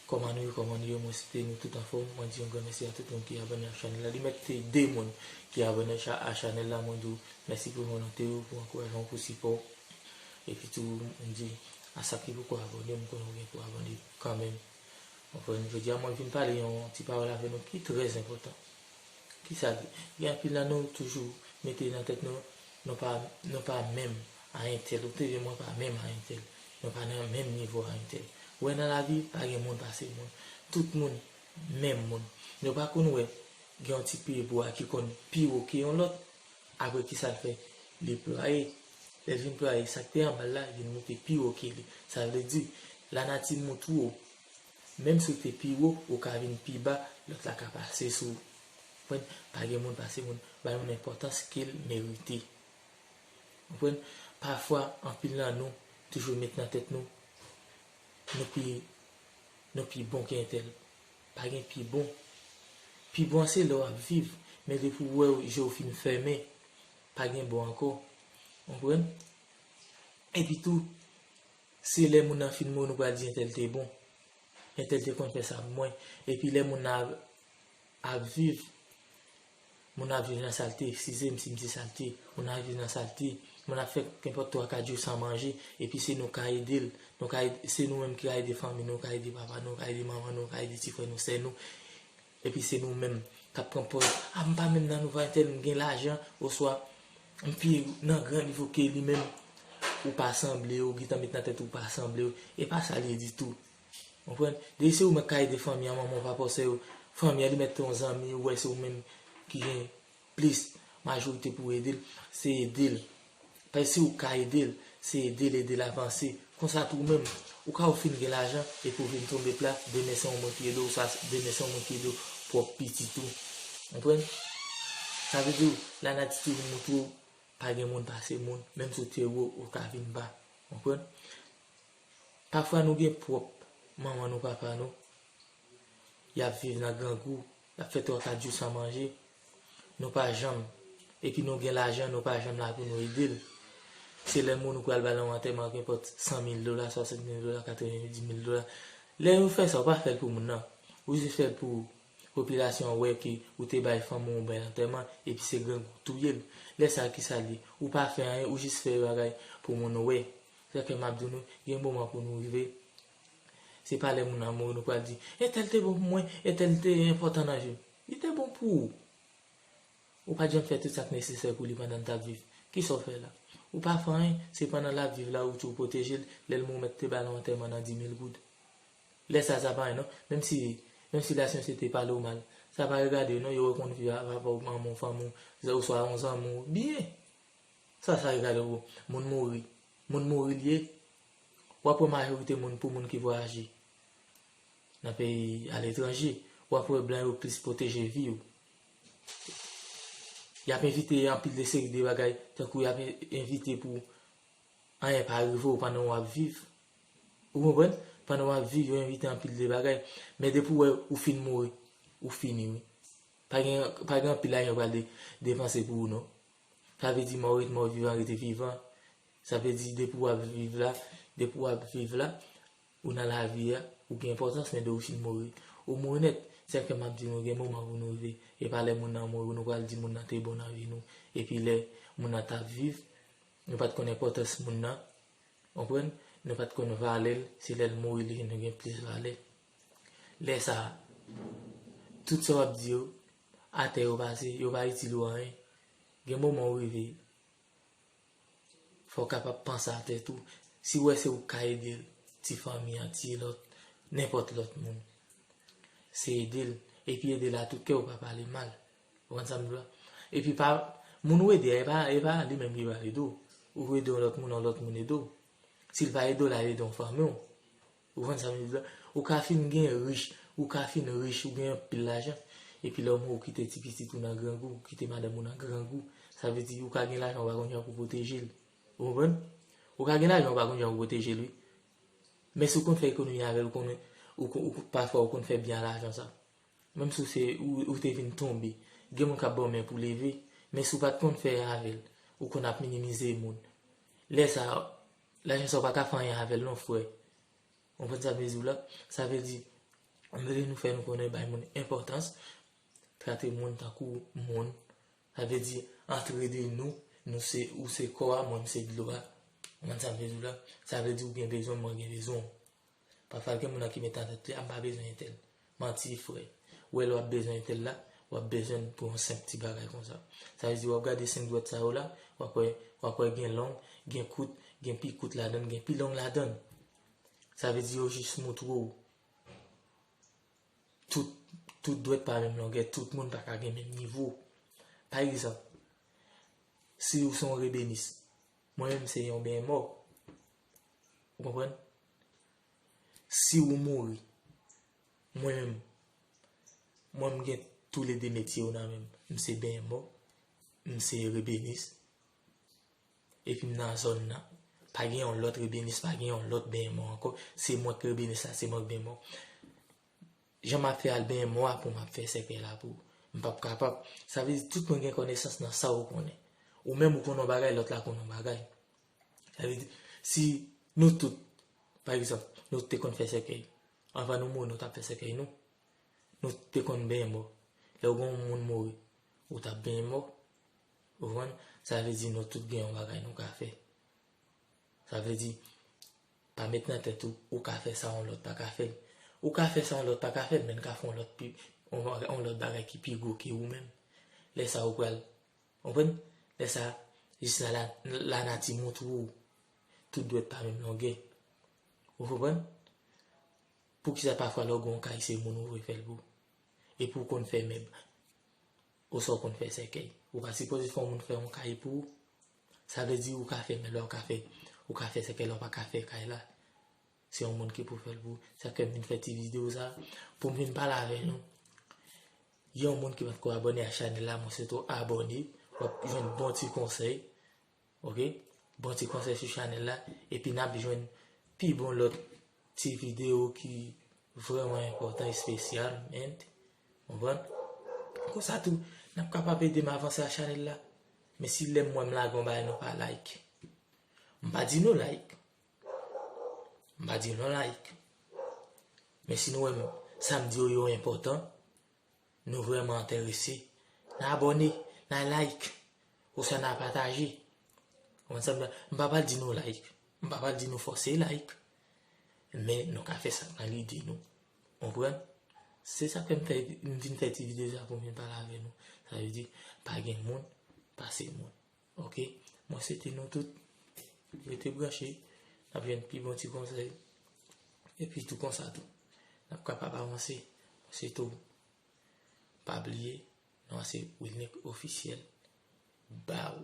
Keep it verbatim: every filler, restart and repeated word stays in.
Kòman nou ye, kòman nou ye? Mwen swete nou tout anfòm. Mwen di yon gran mèsi a tout moun ki abòne ak chanèl la. Li mèt te de moun ki abòne a chanèl la. Mwen di w mèsi pou volonte w, pou ankourajman w, pou sipò w. Epi tou, mwen di, a sa ki poko abòne, mwen konnen w gen pou abòne kanmenm. Konprann? Jodi a, mwen vin pale yon ti pawòl avè nou ki trè enpòtan. Kisa l ye? Gen anpil nan nou toujou mete nan tèt nou, nou pa, nou pa menm a entèl. Ou te di mwen pa menm a entèl. Nou pa nan menm nivo a entèl. Ou wè nan lavi, pa gen moun pase moun. Tout moun, menm moun. Nou pa konn wè, gen yon ti pyebwa ki konn pi wo ke yon lòt. Apre kisa l fè? Li plwaye. Lè l vin plwaye, sa k te anba l la vin moute pi wo ke li. Sa vle di, lanati moutre w, menm si w te pi wo, ou ka vin pi ba, lòt la ka pase sou ou. Konprann? Pa gen moun pase moun, bay moun enpòtans ke l merite. Konprann? Pafwa, anpil nan nou toujou met nan tèt nou, nou pi, nou pi bon ke entèl. Pa gen pi bon. Pi bon se lè w ap viv, men depi w wè je w fin fèmen, pa gen bon ankò. Konprann? Epi tou, se lè moun nan fin mouri nou pral di entèl te bon. Entèl te konn fè sa pou mwen. Epi lè moun nan ap, ap viv, moun nan ap viv nan salte, eskize m si m di salte, moun nan ap viv nan salte, moun nan ap fè kenpòt twa kat jou san manje, epi se nou ka ede l, nou ka ede, se nou menm ki ka ede fanmi nou, ka ede papa nou, ka ede manman nou, ka ede ti frè nou, sè nou. Epi se nou menm k ap pran pòz, a, m pa menm nan nivo a entèl, m gen lajan, oswa m pi nan gran nivo ke li menm. Ou pa sanble yo, ou gentan met nan tèt ou pa sanble yo. E pa sa l ye ditou. Konprann? Depi se ou menm k ka ede fanmi an, manman w, papa w, sè yo, fanmi an, li mèt te yon zanmi, ou wè se ou menm ki gen plis majorite pou ede l, se ede l. Paske si ou ka ede l, se ede l, ede l avanse. Konsa tou ou menm, ou ka ou fin gen lajan, epi ou vin tonbe pla, demen se yon moun ki ede w, sa, demen se yon moun ki ede w pwòp pitit ou. Konprann? Sa vle di, lanati toujou moutre w, pa gen moun pase moun, menm si w te wo, ou ka vin ba. Konprann? Pafwa nou gen pwòp manman nou, papa nou, y ap viv nan grangou, y ap fè twa kat jou san manje. Nou pa janm, epi nou gen lajan, nou pa janm la pou nou ede l. Se lè moun ou pral ba l yon antèman, kenpòt san mil dola, swasant mil dola, katrevenndis mil dola. Lè yo fè sa, ou pa fè l pou moun nan. Ou jis fè l pou popilasyon an wè ke ou te bay fanmi w yon bèl antèman, epi se grangou k touye l. Lè sa a, kisa l ye? Ou pa fè anyen, ou jis fè bagay pou moun wè. Se sa k fè m ap di nou, gen moman pou nou rive. Se pa lè moun nan mouri nou pral di, entèl te bon pou mwen, entèl te enpòtan nan vi m. Li te bon pou ou. Ou pa t janm fè tout sa k nesesè pou li pandan l t ap viv. Kisa w fè la? Ou pa fè anyen, se pandan l ap viv la ou tjou pwoteje l, lè l mouri ou mèt te ba l yon antèman nan dis mil goud. Lè sa a, sa pa anyen non, menm si, menm si lasyans yo te pale w mal, sa pa regade w non, yo wè w konn viv avè papa w, manman w, fanmi w, oswa yon zanmi w byen. Sa, sa regade w, moun mouri. Moun mouri l ye. W ap wè majorite moun pou moun ki vwayaje nan peyi aletranje, w ap wè blan yo plis pwoteje vi yo. Y ap envite anpil de seri de bagay, tankou y ap envite pou anyen pa rive w pandan w ap viv. Ou konprann? Pandan w ap viv, yo envite anpil de bagay. Men depi w wè ou fin mouri, ou fini wi. Pa gen, pa gen anpil lajan yo pral de, depanse pou ou non. Sa vle di mò ret mò, vivan rete vivan. Sa vle di depi w ap viv la, depi w ap viv la, ou nan lavi a, ou gen enpòtans, men de ou fin mouri, ou mouri nèt. Se sa k fè m ap di nou gen moman pou nou rive. E pa lè moun nan mouri, nou pral di moun nan te bon nan vi nou. Epi lè moun nan t ap viv, nou pa t konn enpòtans moun nan. Konprann? Nou pa t konn valè l, se lè l mouri li vin gen plis valè. Lè sa a, tout sa w ap di yo, atè yo pase, yo pa itil ou anyen. Gen moman ou rive, fò w kapab panse a tèt ou. Si w wè se ou k ka ede l, ti fanmi an, ti lòt, nenpòt lòt moun, se ede l. Epi ede l a tout kè, ou pa pale mal. Ou konn sa m di w la? Epi pa, moun ou ede a, e pa, e pa li menm ki pral ede w. Ou ede yon lòt moun, yon lòt moun ede w. Si l pa ede w, l al ede yon fanmi w. Ou konn sa m di w la? Ou ka fin gen rich, ou ka fin rich, ou gen anpil lajan. Epi lè w mouri, ou kite ti pitit ou nan grangou, ou kite madanm ou nan grangou. Sa vle di, ou ka gen lajan, ou pa konn jan pou pwoteje l. Ou konprann? Ou ka gen lajan, ou pa konn jan pou pwoteje l, wi. Men si w konn fè ekonomi avè l, ou konnen, ou, ou, pafwa ou konn fè byen a lajan sa. Menm si w se, ou, ou te vin tonbe, gen moun k ap ba w men pou leve, men si w pa t konn fè avè l, ou konn ap minimize moun. Lè sa a, lajan sa a ou pa ka fè anyen avè l non, frè. Ou konprann sa m vle di w la? Sa vle di, M vle nou fè nou konnen bay moun enpòtans, trate moun tankou moun. Sa vle di, antre de nou, nou se, ou se kò a, mwen m se dlo a. Ou konprann sa m vle di w la? Sa vle di ou gen bezwen, mwen gen bezwen w. Pafwa gen moun nan ki met nan tèt li, a m pa bezwen entèl. Manti, frè. Ou wè lè w ap bezwen entèl la, w ap bezwen l pou yon senp ti bagay konsa. Sa vle di w ap gade senk dwèt sa yo la, w ap wè, w ap wè gen long, gen kout, gen pi kout ladan l, gen pi long ladan l. Sa vle di yo jis moutre w. Tout, tout dwèt pa menm longè, tout moun pa ka gen menm nivo. Pa egzanp, si ou se yon rebenis, mwen menm se yon benyen mò. Ou konprann? Si ou mouri, mwen menm, mwen m gen toulede metye yo nan men m. M se benyen mò, m se rebenis, epi m nan zòn nan. Pa gen yon lòt rebenis, pa gen yon lòt benyen mò ankò. Se mwen k rebenis la, se mwen k benyen mò. Jan m ap fè al benyen mò a pou m ap fè sèkèy la pou ou. M p ap kapab. Sa vle di tout moun gen konesans nan sa ou konnen. Ou menm ou konn yon bagay, lòt la konn yon bagay. Sa vle di, si nou tout, pa egzanp, nou te konn fè sèkèy. Anvan nou mouri, nou t ap fè sèkèy nou. Nou te konn benyen mò. Lè w gen yon moun mouri, ou t ap benyen mò. Ou konprann? Sa vle di nou tout gen yon bagay nou ka fè. Sa vle di, pa met nan tèt ou, ou ka fè sa yon lòt pa ka fè l. Ou ka fè sa yon lòt pa ka fè l, men l ka fè yon lòt pi, yon, yon lòt bagay ki pi gwo ke ou menm. Lè sa ou pral, ou konprann? Lè sa, jis la, la, lanati moutre ou tout dwèt pa menm longè. Ou konprann? Poukisa pafwa lè w gen yon kay se moun ou vle fè l pou? Epi w konn fè mèb. Oswa w konn fè sèkèy. Ou pa sipoze fè yon moun fè yon kay pou ou. Sa vle di ou ka fè mèb la, ou ka fè, ou ka fè sèkèy la, ou pa ka fè kay la. Se yon moun ki pou fè l pou ou. Sa k fè m vin fè ti videyo sa, pou m vin pale avè nou. Yon moun ki poko abòne a chanèl la, mwen swete w abòne. W ap jwenn bon ti konsèy. Ok? Bon ti konsèy sou chanèl la. Epi n ap jwenn pi bon lòt ti videyo ki vrèman enpòtan, espesyal, men, konprann? Konsa tou, n ap kapab ede m avanse a chanèl la. Men si lè m wè m lage yon bagay, nou pa like. M pa di nou like. M pa di nou like. Men si nou wè m, sa m di yo, yo enpòtan, nou vrèman enterese, n a abòne, n a like, oswa n a pataje. Konprann sa m, m pa pral di nou like. M pa pral di nou fòse like. Men nou ka fè sa k nan lide nou. Konprann? Se sa k fè m fè, m vin fè ti videyo sa pou m vin pale avè nou. Sa vle di, pa gen moun pase moun. Ok? Mwen swete nou tout rete branche. N ap jwenn pi bon ti konsèy. Epi tou konsa tou, n ap kapab avanse. Mwen swete w pa bliye, non an se Wilnick Officiel. Baw.